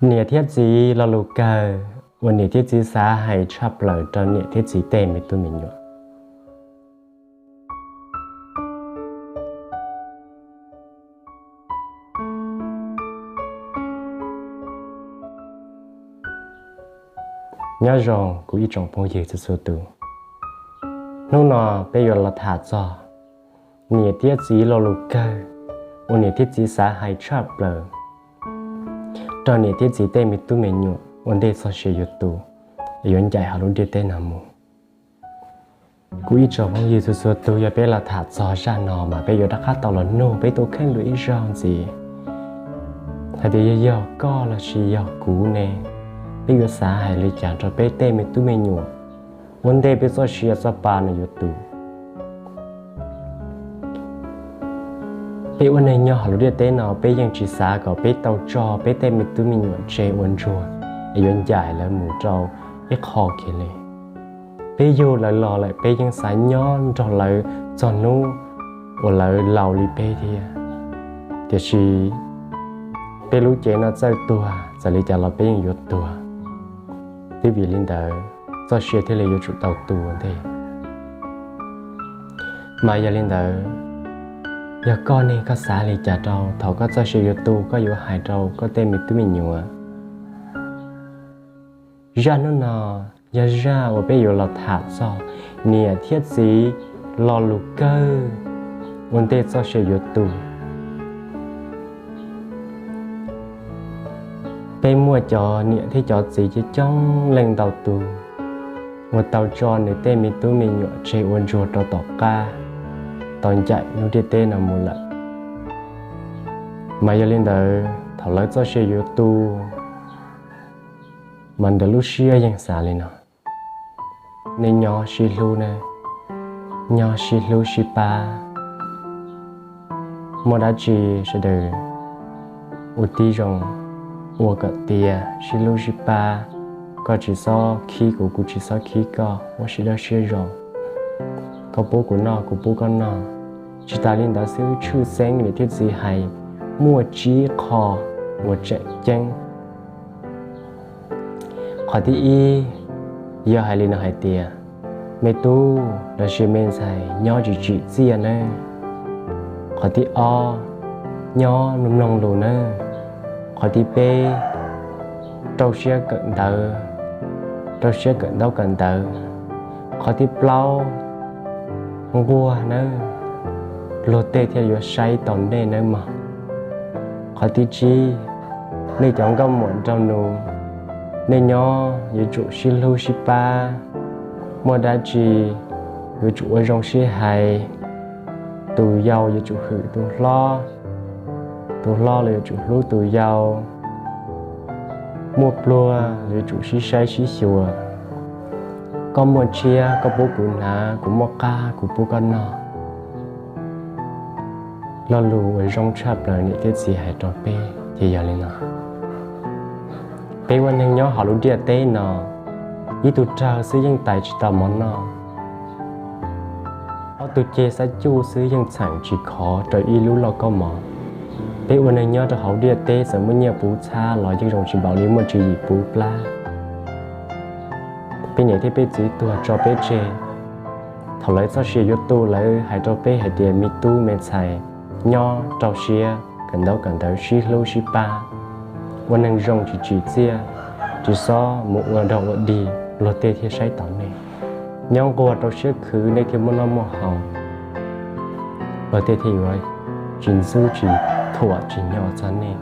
Niam thiab txiv lo lus kawg uas niam thiab txiv xav hais tshaj plaws rau niam thiab txiv tej me tub me nyuam. Nyob zoo kuv ib tsoom phooj ywg txhua txhua tus, hnub no peb yuav los tham txog niam thiab txiv lo lus kawg uas niam thiab txiv xav hais tshaj plaws rau niam thiab txiv tej me tub me nyuam ua ntej txoj sia yuav tu, yuav ncaim hauv lub ntiaj teb no mus. Kuv ib tsoom phooj ywg txhua txhua tus, yog peb los tham txog zaj no mas peb yuav rov qab tau los nug peb tus kheej dua ib zaug ntxiv hais tias yog, yog koj los sis yog kuv ne, peb yuav xav hais li cas rau peb tej me tub me nyuam ua ntej peb txoj sia txoj pa no yuav tu. Peb ua neeg nyob hauv lub ntiaj teb no peb yeej tsis xav kom peb tau tso peb tej me tub me nyuam tseg ua ntsuag es yuav ncaim lawv mus rau ib qho kiag li. Peb yug lawv los lawm peb yeej xav nyob nrog lawv txog hnub uas lawv laus li peb thiab. Tiam sis peb lub cev no txawj tuag, txawm li cas los peb yeej yuav tuag. Twb vim li ntawd txoj sia thiaj li yuav tsum tau tu ua ntej. Mas yog li ntawd, yog koj ne koj xav li cas rau thaum koj txoj sia yuav tu, koj yuav hais rau koj tej me tub me nyuam? Zaj hnub no yog zaj uas peb yuav los tham txog niam thiab txiv lo lus kawg ua ntej txoj sia yuav tu. Peb muaj cov niam thiab cov txiv coob coob leej ntau tus uas tau tso nws tej me tub me nyuam tseg ua ntsuag rau tom qab, tau ncaim lub ntiaj teb no mus lawm. Mas yog li ntawd thaum lawv txoj sia yuav tu, mas ntawm lub siab yeej xav li no: nej nyob sib hlub na, nyob sib hlub sib pab, muaj dab tsi sawv daws ua tib zoo ua kom tiav, sib hlub sib pab. Koj tsis txhob khib kuv, kuv tsis txhob khib koj, muab siab dawb siab zoo. Koj pub kuv noj, kuv pub koj noj. Tsis tas li ntawd xwb, tshwj xeeb niam thiab txiv hais muaj tsib qho uas tseem ceeb. Qhov thib ib, yog hais li no hais tias, me tub los sis me ntxhais nyob tsis tsim txiaj nawb. Qhov thib ob, nyob mloog mloog lus nawb. Qhov thib peb, rau siab kawm ntawv, rau siab kawm ntaub kawm ntawv. Qhov thib plaub, nquag nawb, luag tej thiaj yuav saib taus nej nawb mog. Qhov thib tsib, nej cov nkauj muam nraug nus, nej nyob yuav tsum sib hlub sib pab, muaj dab tsi yuav tsum ua zoo sib hais. Tus yau yuav tsum hwm tus hlob, tus hlob los yuav tsum hlub tus yau. Muaj pluag los yuav tsum sib saib sib xyuas. Koj muaj tshiab koj pub kuv hnav, kuv muaj qab kuv pub koj noj. Lo lus uas zoo tshaj plaws niam thiab txiv hais rau peb ces yog li no. Peb ua neeg nyob hauv lub ntiaj teb no, ib tug rawg xwb yeej tais tsis tau mov noj, ob tug ceg xab cuj xwb yeej txheem tsis khov rau ib lub lauj kaub mov. Peb ua neeg nyob rau hauv ntiaj teb txawm muaj nyiaj puv txhab los yeej zoo tsis npaum li muaj tswv yim puv plab. Peb niam thiab peb txiv tuag tso peb tseg, thaum lawv txoj sia yuav tu lawv hais rau peb hais tias me tub me ntxhais nyob rau siab kawm ntaub kawm ntawv sib hlub sib pab, ua neeg zoo tsis tsim txiaj, tsis txhob mus ua dog ua dig luag tej thiaj saib taus nej. Nyob nquag rau siab khwv nej thiaj muaj noj muaj haus, luag tej thiaj yuav tsis ntxub tsis thuam tsis nyo txog nej.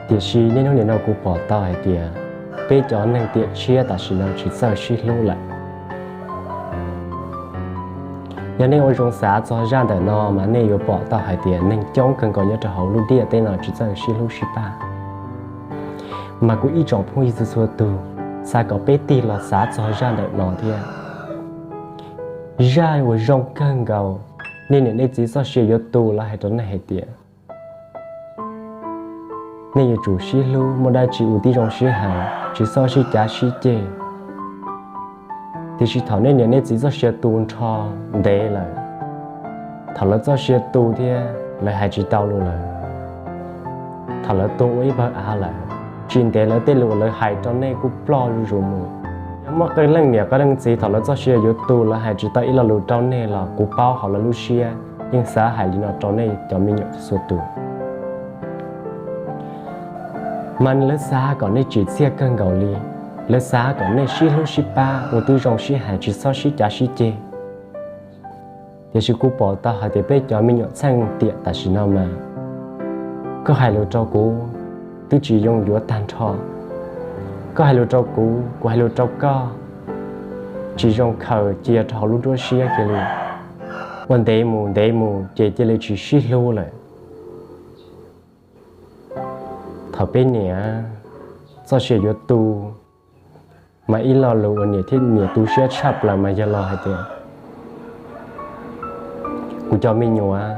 Tiam sis niaj hnub nim no kuv pom tau hais tias peb cov neeg tiam tshiab tam sim no tsis txawj sib hlub lawm. Yog nej ua zoo xav txog zaj ntawm no mas nej yuav pom tau hais tias neeg coob kawg nkaus nyob rau hauv lub ntiaj teb no tsis txawj sib hlub sib pab. Mas kuv ib tsoom phooj ywg txhua txhua tus, xav kom peb tig los xav txog zaj ntawm no thiab. Zaj uas zoo kawg nkaus, nej niam nej txiv txoj sia yuav tu lawv hais rau nej hais tias nej yuav tsum sib hlub, muaj dab tsi ua tib zoo sib hais, tsis txhob sib cav sib ceg. Tiam sis thaum nej niam nej txiv txoj sia tu nrho ntev lawm, thaum lawv txoj sia tu thiab lawv hais tsis tau lus lawm, Thaum lawv tuag ua ib pawg av lawm, tsis ntev lawv tej lus uas lawv hais rau nej kuj ploj zuj zus mus. Yog muaj qee leej niam qee leej txiv thaum lawv txoj sia yuav tu lawv hais tsis tau ib lo lus rau nej los kuv paub hauv lawv lub siab yeej xav hais li no rau nej cov me nyuam txhua tus. Mas lawv xav kom nej tsim txiaj kawg nkaus li, lawv xav kom nej sib hlub sib pab ua tib zoo sib hais tsis txhob sib cav sib ceg. Tiam sis kuv pom tau hais tias peb cov me nyuam txheej tiam tam sim no mas, koj hais lus rau kuv twb tsis zoo yuav tag nrho. Koj hais lus rau kuv, kuv hais lus rau koj, tsis zoo khaws cia rau hauv lub nruab siab kiag li. Ua ntev mus ntev mus ces cia li tsis sib hlub lawm. Thaum peb niam txoj sia yuav tu, mas ib lo lus uas niam thiab niam tu siab tshaj plaws mas yog los hais tias, kuv cov me nyuam,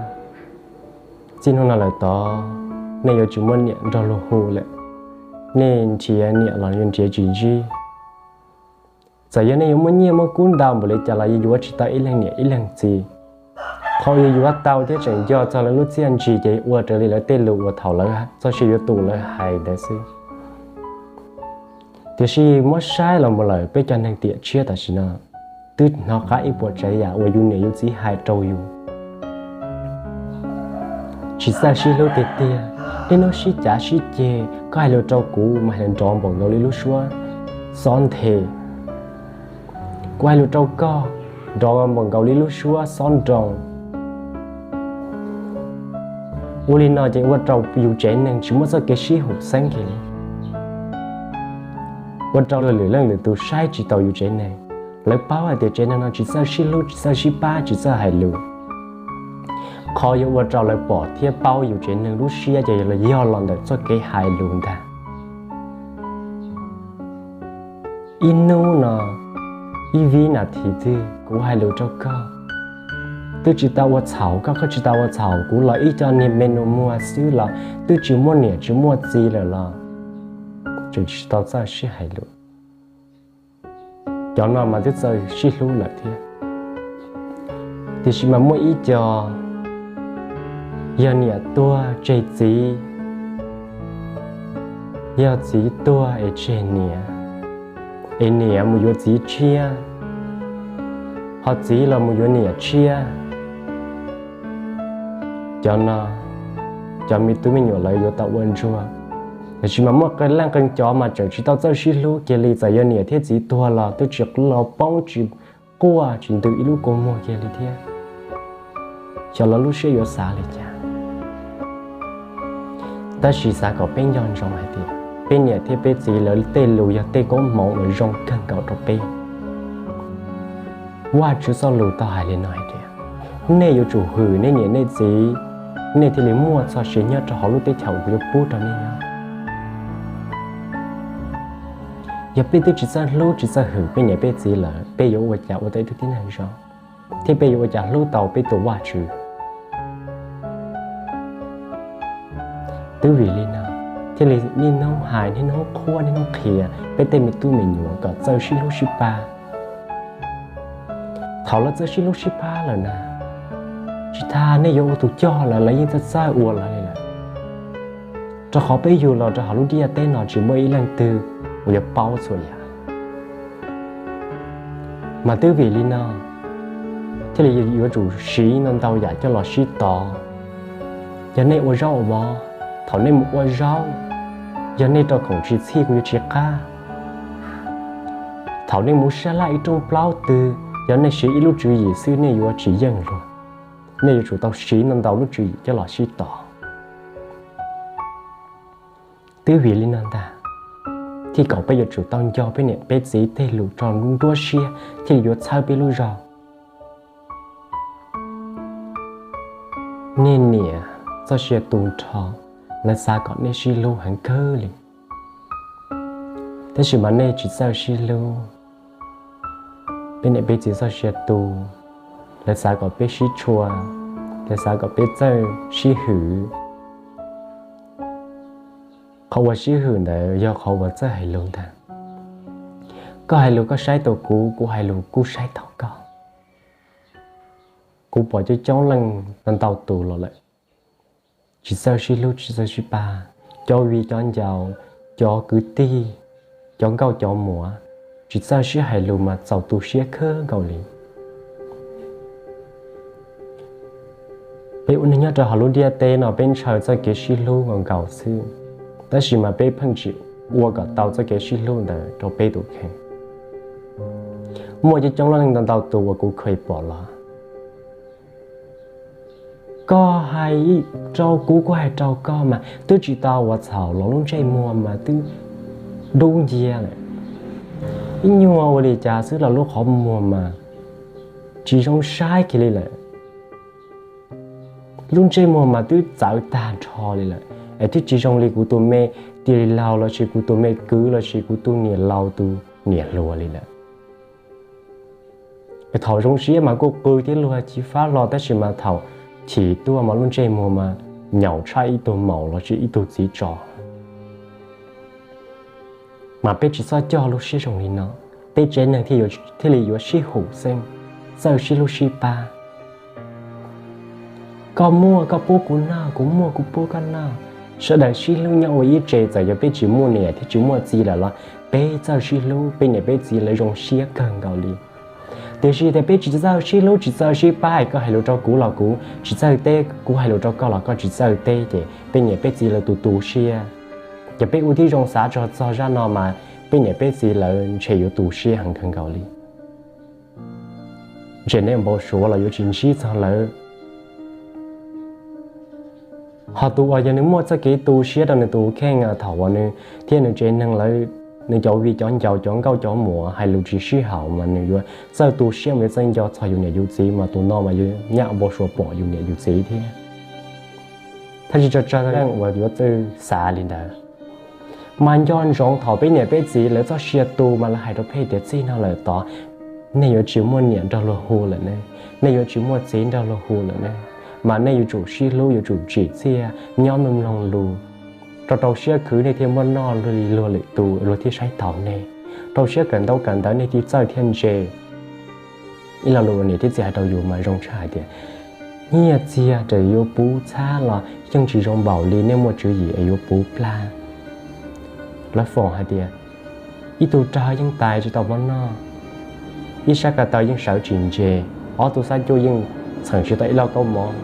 txij hnub no lawm tod nej yuav tsis muaj niam nrog luag hu lawm. Nej nrhiav niam los yuav nrhiav tsis ntsib. Txawm yog nej yuav muaj nyiaj muaj kub ntau npaum li cas los yuav yuav tsis tau ib leeg niam ib leeg txiv. Qhov yuav yuav tau thiab tseem nco txog lawv lub txiaj ntsig ces ua raws li lawv tej lus uas thaum lawv txoj sia yuav tu lawv hais ntawd xwb. Tiam sis muab saib los mus lawm peb cov neeg tiam tshiab tam sim no twb hnov qab ib puas tsav yam uas yus niam yus txiv hais rau yus. Tsis txawj sib hlub tiag tiag, niaj hnub sib cav sib ceg, koj hais lus rau kuv mas hais nrov npaum nkaus li lub suab xob nthe. Kuv hais lus rau koj, nrov npaum nkaus li lub suab xob nroo. Ua li no ces ua rau yus tsev neeg tsis muaj txoj kev sib haum xeeb kiag li. Ua rau lwm leej lwm tus saib tsis taus yus tsev neeg. Lawv paub hais tias tsev neeg no tsis txawj sib hlub, tsis txawj sib pab, tsis txawj hais lus. Qhov yuav ua rau lawv pom thiab paub yus tsev neeg lub siab ces yog los ntawm txoj kev hais lus ntag. Ib hnub no, ib vib nas this twg kuv hais lus rau koj, twb tsis tau ua txhaum koj, koj tsis tau ua txhaum kuv los ib co niag me nus muag xwb los twb tsis muaj niam tsis muaj txiv lawm los tseem tsis tau txawj sib hais lus. Cov no mas twb txawj sib hlub lawm thiab. Tiam sis mas muaj ib co yog niam tuag tseg txiv, yog txiv tuag es tseg niam, es niam mus yuav txiv tshiab, ho txiv los mus yuav niam tshiab. Cov no, cov me tub me nyuam lawv yuav tau ua ntsuag. Tiam sis mas muaj qee leej qee cov mas tseem tsis tau txawj sib hlub kiag li, txawm yog niam thiab txiv tuag los twb tsis los poob tsis quaj tsis ntws ib lub kua muag kiag li thiab. Xyov lawv lub siab yuav xav li cas. Tab sis xav kom peb nco ntsoov hais tias peb niam thiab peb txiv lawv tej lus yog tej koob hmoov uas zoo kawg nkaus rau peb. Vajtswv txoj lus tau hais li no hais tias, nej yuav tsum hwm nej niam nej txiv, nej thiaj li muaj txoj sia nyob rau hauv lub teb chaws uas kuv yuav pub rau nej nyob. Yog peb twb tsis txawj hlub tsis txawj hwm peb niam peb txiv lawm, peb yuav ua cas ua tau ib tug tib neeg zoo, thiab peb yuav ua cas hlub tau peb tus Vajtswv? Twb vim li no, thiaj li niaj hnub hais niaj hnub qhuab niaj hnub qhia peb tej me tub me nyuam kom txawj sib hlub sib pab. Thaum lawv txawj sib hlub sib pab lawm na, tsis tas nej yuav ua tus coj lawv, lawv yeej txawj txawj ua lawv li lawm. Rau qhov peb yug los rau hauv lub ntiaj teb no tsis muaj ib leej twg uas yuav paub txhua yam. Mas twb vim li no, thiaj li yuav tsum siv ntau ntau yam coj los sib tov. Yog nej ua zaub ua mov, thaum nej mus ua zaub, yog nej rau khoom tsis txhij kuj yuav tsis qab. Thaum nej mus sab laj ib rooj plaub twg, yog nej siv ib lub tswv yim xwb nej yuav tsis yeej luag. Nej yuav tsum tau siv ntau ntau lub tswv yim coj los sib tov. Twb vim li no ntag, thiaj kom peb yuav tsum tau nco peb niam peb txiv tej lus rau nruab siab thiaj li yuav txhawb peb lub zog. Nej niam txoj sia tu nrho, lawv xav kom nej sib hlub heev kawg li. Tab sis mas nej tsis txawj sib hlub. Peb niam peb txiv txoj sia tu, lawv xav kom peb sib tshua, lawv xav kom peb txawj sib hwm. Qhov uas sib hwm ntawd yog qhov uas txawj hais lus ntag. Koj hais lus koj saib tau kuv, kuv hais lus kuj saib tau koj. Kuv pom coob coob leej ntau tus los lawm, tsis txawj sib hlub tsis txawj sib pab, cov viv cov ncaus, cov kwv tij, cov nkauj cov muam, tsis txawj sib hais lus mas txaus tu siab kawg nkaus li. Peb ua neeg nyob rau hauv lub ntiaj teb no peb ntshaw txoj kev sib hlub nkaus nkaus xwb, tab sis mas peb pheej tsis ua kom tau txoj kev sib hlub ntawd rau peb tus kheej. Muaj coob coob leej ntau ntau tus uas kuv kheev pom los, koj hais rau kuv, kuv hais rau koj mas twb tsis tau ua txhaum los lub ntsej muag mas twb dub nciab lawm. Ib nyuag ua li cas xwb los lub qhov muag mas tsis zoo saib kiag li lawm. Lub ntsej muag mas twb txawv tag nrho li lawm, es twb tsis zoo li kuv tus me tij laug lossis kuv tus me kwv lossis kuv tus niam laus tus niam hluas li lawm. Thaum zoo siab mas kuj qw thiab luag chiv fab hlo, tab sis mas thaum chim tuaj mas lub ntsej muag mas nyaum tshaj ib tug maum lossis ib tug txiv tso. Mas peb tsis txhob coj lub siab zoo li no, peb tsev neeg thiaj li yuav sib hum xeeb, txawj sib hlub sib pab. Koj muaj koj pub kuv noj, kuv muaj kuv pub koj noj. Sawv daws sib hlub nyob ua ib tse, txawm yog peb tsis muaj niam thiab tsis muaj txiv lawm los peb txawj sib hlub, peb niam peb txiv lawv zoo siab kawg nkaus li. Tiam sis tias peb tsis txawj sib hlub tsis txawj sib pab, koj hais lus rau kuv los kuv tsis txawj teb, kuv hais lus rau koj los koj tsis txawj teb, ces peb niam peb txiv lawv tu tu siab. Ces peb ua tib zoo xav txog txog zaj no mas peb niam peb txiv lawv ntshe yuav tu siab heev kawg nkaus li. Ntshe nej npau suav los yuav tsis ntsib txog lawv. Ho tus uas yog nws muaj txoj kev tu siab rau nws tus kheej thaum uas nws thiab nws tsev neeg lawv, nws cov viv cov ncaus cov nkauj cov muam hais lus tsis sib haum mas nws yuav txawj tu siab mas yuav txawj nco txog yus niam yus txiv, mas tus no mas yuav nyaj npau suav pom yus niam yus txiv thiab. Tab sis tso tsawg leej uas yuav txawj xav li ntawd. Mas nco ntsoov thaum peb niam peb txiv lawv txoj sia tu mas lawv hais rau peb tias txij no lawm tod nej yuav tsis muaj niam nrog luag hu lawm ne, nej yuav tsis muaj txiv nrog luag hu lawm ne, mas nej yuav tsum sib hlub yuav tsum tsim txiaj nyob mloog mloog lus, rau rau siab khwv nej thiaj muaj noj luag li luag lwm tus luag thiaj saib taus nej, rau siab kawm ntawv kawm ntawv nej thiaj txawj thiaj ntse. Ib lo lus uas niam thiab txiv hais rau yus mas zoo tshaj hais tias, nyiaj txiag raws yuav puv txhab los yeej tsis zoo npaum li nej muaj tswv yim es yuav puv plag. Lawv foom hais tias, ib tug rog yeej tais tsis tau mov noj, ib sab ko taw yeej sawv tsis ntse, ob tug xab cuj yeej txheem tsis tau ib lauj kaub mov.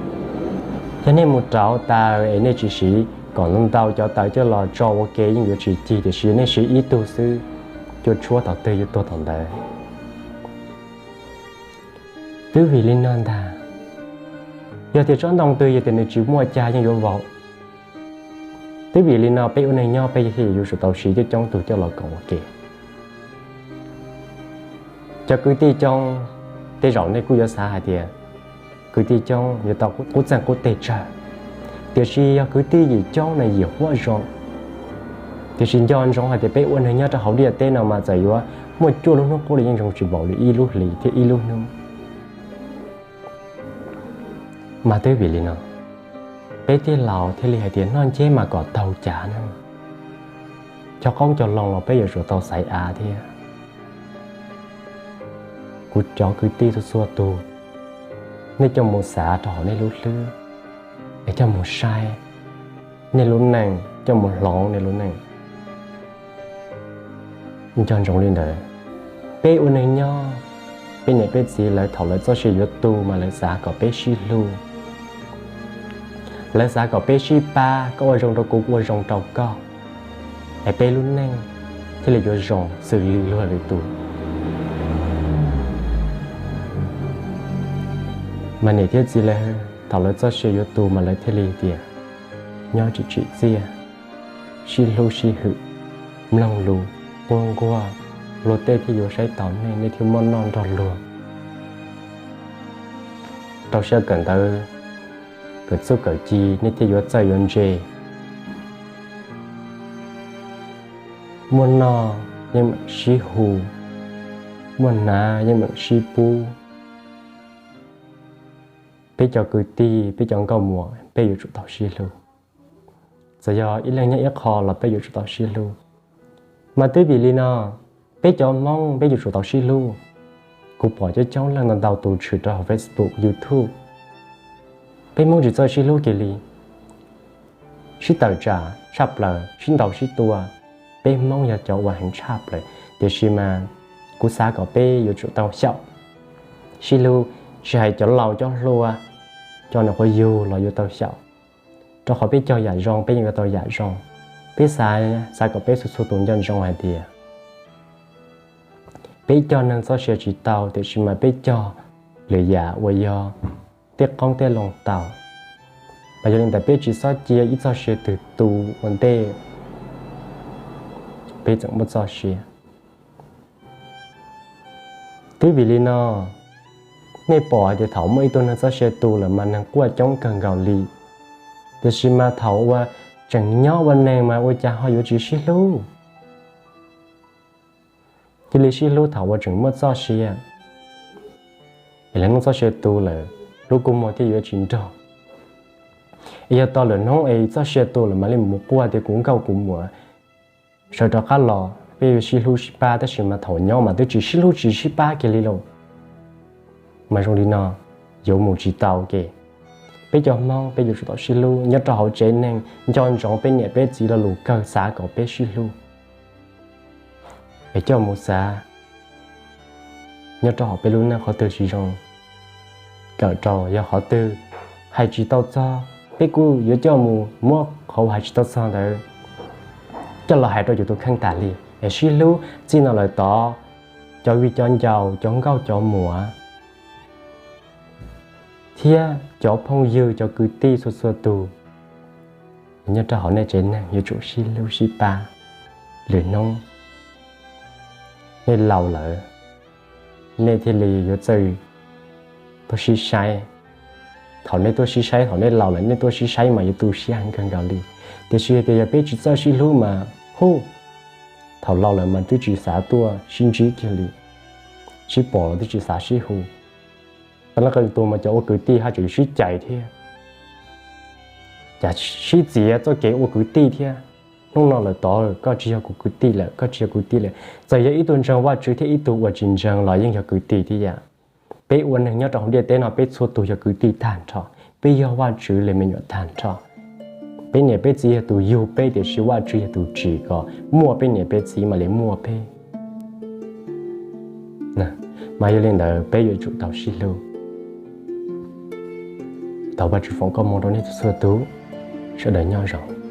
Yog nej mus rauv taws es nej tsis siv kom ntau ntau cov taws coj los tso ua ke yeej yuav tsis cig, tiam sis nej siv ib tug xwb, cua tshuab thaum twg yuav tuag thaum ntawd. Twb vim li no ntag, yog tias tsob ntoo twg yog tias nws tsis muaj cag yeej yuav vau. Twb vim li no peb ua neeg nyob peb thiaj yuav tsum tau siv coob coob tug coj los koom ua ke. Cov kwv tij coob, tej zaum nej kuj yuav xav hais tias kwv tij coob yuav tau qub txeeg qub teg tsawg, tiam sis yog kwv tij yim coob na yim huab zoo. Tiam sis nco ntsoov hais tias peb ua neeg nyob rau hauv ntiaj teb no mas txawm yuav muaj cuaj lub hnub qub los yeej zoo tsis npaum li ib lub hlis thiab ib lub hnub. Mas twb vim li no, peb tij laus thiaj li hais tias noj nceb mas kom taug cav na. Cov qoob cov loo los peb yuav tsum tau xaiv av thiab. Kuv cov kwv tij txhua txhua tus, nej coj mus xav rau hauv nej lub hlwb, es coj mus saib nej lub neej, coj mus hloov nej lub neej. Nco ntsoov li ntawd, peb ua neeg nyob, peb niam peb txiv lawv thaum lawv txoj sia yuav tu mas lawv xav kom peb sib hlub. Lawv xav kom peb sib pab, koj ua zoo rau kuv, kuv ua zoo rau koj, es peb lub neej thiaj li yuav zoo xws li luag lwm tus. Mas niam thiab txiv lawv thaum lawv txoj sia yuav tu mas lawv thiaj li tias, nyob tsis tsim txiaj, sib hlub sib hwm, mloog lus, quaj nquag, luag tej thiaj yuav saib taus nej, nej thiaj muaj noj nrog luag. Rau siab kawm ntawv, kawm txuj kawm ci, nej thiaj yuav txawj yuav ntse. Muaj noj yeej meem sib hu, muaj hnav yeej meem sib pub. Peb cov kwv tij, peb cov nkauj muam, peb yuav tsum tau sib hlub. Txawm yog ib leeg nyob ib qho los peb yuav tsum tau sib hlub. Mas twb vim li no, peb cov Hmoob peb yuav tsum tau sib hlub. Kuv pom coob coob leej ntau ntau tus tshwm rau hauv Facebook, YouTube, peb Hmoob tsis txawj sib hlub kiag li. sib tawm tsam tshaj plaws, sib ntaus sib tua. Peb Hmoob yog cov uas heev tshaj plaws, tiam sis mas kuv xav kom peb yuav tsum tau xyaum sib hlub, tsis hais cov laus cov hluas, cov nyuam qhuav yug los yuav tau xyaum, rau qhov peb cog yam zoo peb yeej yuav tau yam zoo. Peb xav, xav kom peb txhua txhua tus nco ntsoov hais tias peb cog neeg txoj sia tsis tau, tiam sis mas peb cog lwm yam uas yog tej qoob tej loo tau. Mas yog li ntawd peb tsis txhob cia ib txoj sia twg tu ua ntej peb txawm muaj txoj sia. Twb vim li no, nej pom hais tias thaum muaj ib tug neeg txoj sia tu lawm mas neeg quaj coob kawg nkaus li, tiam sis mas thaum uas tseem nyob ua neeg mas ua cas ho yuav tsis sib hlub? Cia li sib hlub thaum uas tseem muaj txoj sia, es lwm hnub txoj sia tu lawm, lub kua muag thiaj yuav tsis nrog. Es yog tau lwm hnub es txoj sia tu lawm mam li mus quaj tias kuv nkauj kuv muam, sawv rov qab los peb yuav sib hlub sib pab, tab sis mas thaum nyob mas twb tsis sib hlub tsis sib pab kiag li lauj. Mas zoo li no yuav mus tsis tau ke. Peb cov Hmoob peb yuav tsum tau sib hlub. Nyob rau hauv tsev neeg nco ntsoov peb niam peb txiv lo lus kawg, xav kom peb sib hlub, es coj mus xav nyob rau hauv peb lub neej qhov twg tsis zoo, kawm rau, yog qhov twg hais tsis tau txog peb kuj yuav coj mus muab qhov hais tsis tau txog ntawd coj los hais rau yus tus kheej tas li. Es sib hlub, txij no lawm tod, cov viv cov ncaus, cov nkauj cov muam thiab cov phooj ywg cov kwv tij txhua txhua tus nyob rau hauv nej tsev neeg yuav tsum sib hlub sib pab. Lwm hnub nej laus lawm, nej thiaj li yuav txawj tuaj sib saib. Thaum nej tuaj sib saib, thaum nej laus lawm nej tuaj sib saib mas yuav tu siab heev kawg nkaus li. Tiam sis tias yog peb tsis txawj sib hlub mas hu, thaum laus lawm mas twb tsis xav tuaj sib ntsib kiag li, sib pom los twb tsis xav sib hu. Tau leej qee tus mas cov ua kwv tij haj tseem sib cais thiab, cas sib txiav txoj kev ua kwv tij thiab. Hnub no lawm tod koj tsis yog kuv kwv tij lawm, koj tsis yog kwv tij lawm. Txawm yog ib tug ntseeg Vajtswv thiab ib tug uas tsis ntseeg los yeej yog kwv tij tib yam. Peb ua neeg nyob rau hauv ntiaj teb no peb txhua tus yog kwv tij tag nrho, peb yog Vajtswv li me nyuam tag nrho. Peb niam peb txiv yog tus yug peb, tiam sis Vajtswv yog tus tsim kom muaj peb niam peb txiv mam li muaj peb. Mas yog li ntawd peb yuav tsum tau sib hlub, thov Vajtswv foom koob hmoov rau nej txhua tus, sawv daws nyob zoo.